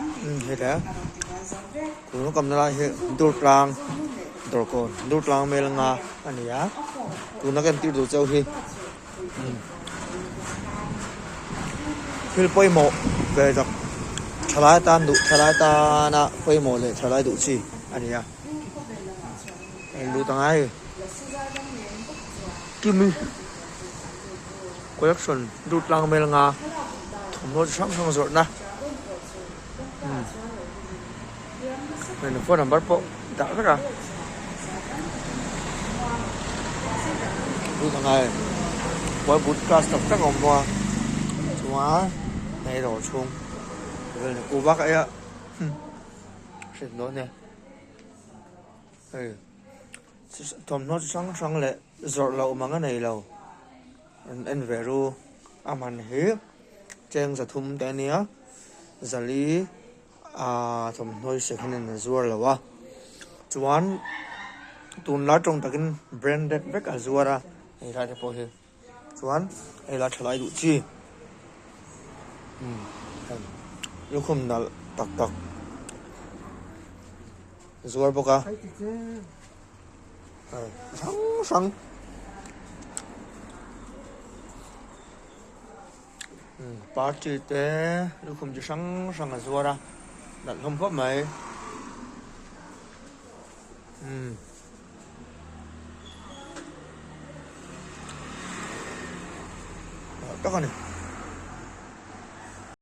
Heta tuna kamna lai hi Durtlang dawrkawn Durtlang mel nga a ni a tuna ka entir duh chauh hi thil pawimawh ve tak thalai tan duh thalai tana pawimawh leh thalai duh chi a ni a en lut ang ai kimi collection Durtlang mel nga thawmhnaw chi hrang hrang zawrhna phone number pawh dah vek a lut ang ai boot class tak tak a awm bawk a chuan hei dawr chhung kuhva ka ei a hriat dawn e hei thawmhnaw chi hrang hrang leh zawrh loh mang a nei lo an en ve ru a man hi cheng 300 te a nia zali Aaa thawmhnaw hi second hand a zuar lo a chuan tunlai tawng takin branded vek a zuar a hei lai te pawh hi chuan hei lai tha lai duh chi umm lukhum nalh tak tak a zuar bawk a hrang hrang. Party te lukhum chi hrang hrang a zuar a nalh hlawm khawp mai umm tak a ni.